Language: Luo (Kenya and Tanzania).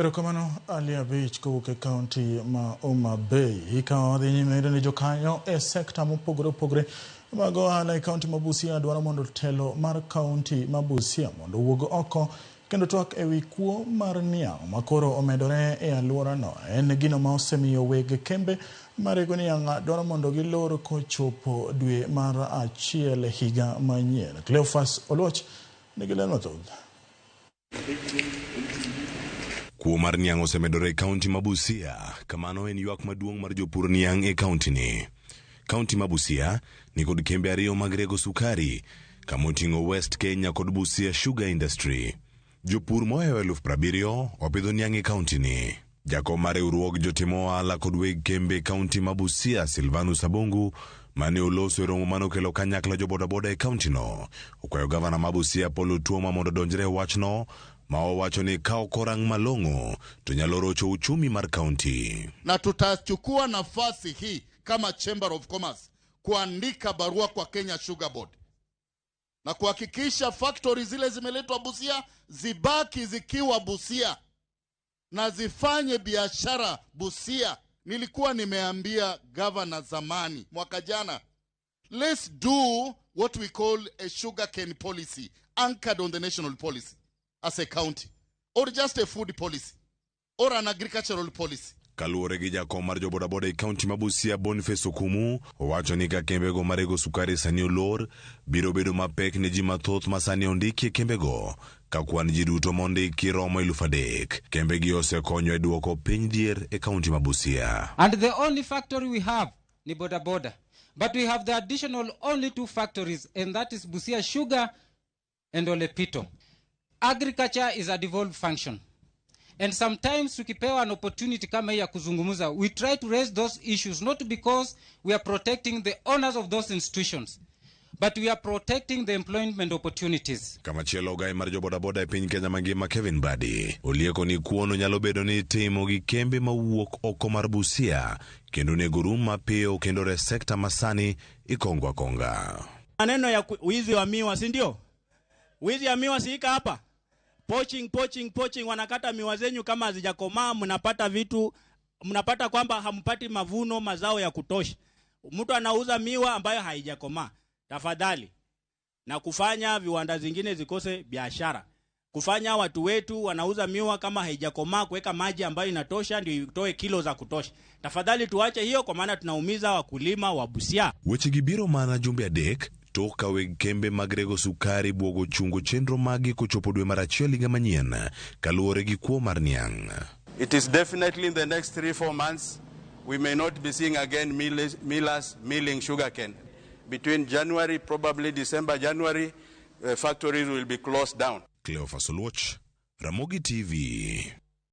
Erokamano Ali Abich kowuok e kaunti ma Homa Bay. Ka wadhi nyime yudo ni jokanyo e sekta mopogore opogore mag ohala e kaunti ma Busia dwaro mondo telo mar kaunti ma Busia mondo owuog oko kendo twak e wi kuo mar niang' makoro omedore e alworano en gino ma osemiyo weg kembe marego niang' dwaro mondo gilor kochopo dwe mar achiel higa manyien. Cleophas Oluoch nigi ler mathoth. Kuo mar niang' osemedore e kaunti ma Busia, kamano en ywak maduong' mar jopur niang' e kauntini. Kaunti ma Busia nikod kembe ariyo mag rego sukari, kama oting'o West Kenya kod Busia Sugar Industry. Jopur mohewo 70,000 opidho niang' e kauntini. Jakom mar riwruog jotim ohala kod weg kembe e kaunti ma Busia, Silvanus Abungu, mane oloso e romo mane okelo kanyakla jobodaboda e kauntino, okwayo gavana ma Busia Paul Otuoma mondo odonjre e wachno ma owacho ni ka ok orang malong'o to nyalo rocho uchumi mar kaunti. Na tutachukua nafasi hii kama Chamber of Commerce kuandika barua kwa Kenya Sugar Board na kuhakikisha factory zile zimeletwa Busia zibaki zikiwa Busia na zifanye biashara Busia. Nilikuwa nimeambia governor zamani mwaka jana, let's do what we call a sugarcane policy anchored on the national policy as a county, or just a food policy or an agricultural policy. Kaluwore gi jakom mar jobodaboda e kaunti ma Busia Boniface Okumu, owacho ni ka kembego marego sukari sani olor, biro bedo mapek ne ji mathoth ma sani ondiki e kembego, ka kwan ji duto mondiki romo 3,000. Kembegi osekonyo e duoko piny dhier e kaunti ma Busia. And the only factory we have ni boda boda. But we have the additional only two factories, and that is Busia Sugar and Olepito. Agriculture is a devolved function. And sometimes tukipewa an opportunity kama hii ya kuzungumza, we try to raise those issues not because we are protecting the owners of those institutions, but we are protecting the employment opportunities. Kamachielo ogai mar jobodaboda e piny Kenya mangima Kevin Badi olieko ni kuono nyalo bedo ni itimo gi kembe mawuok oko mar Busia kendo onego rum mapiyo kendo res sekta masani ikongo akonga. Maneno ya wizi wa miwa, si ndio? Wizi ya miwa si ika hapa? Poaching, poaching, poaching, wanakata miwa zenyu kama hazijakomaa, mnapata vitu, mnapata kwamba hampati mavuno, mazao ya kutosha. Mtu anauza miwa ambayo haijakomaa. Tafadhali, na kufanya viwanda zingine zikose biashara. Kufanya watu wetu wanauza miwa kama haijakomaa, kuweka maji ambayo inatosha ndio itoe kilo za kutosha. Tafadhali tuache hiyo, kwa maana tunaumiza wakulima wa Busia. Wechegi biro mana jumbe adek tok ka weg kembe mag rego sukari buogo chungo chenro maggi kochopo dwe mar achiel higa manyien kaluwore gi kuo mar niang'. It is definitely in the next 3-4 months we may not be seeing again millers milling sugarcane. Between January, probably December, January, factories will be closed down. Cleophas Oluoch, Ramogi TV.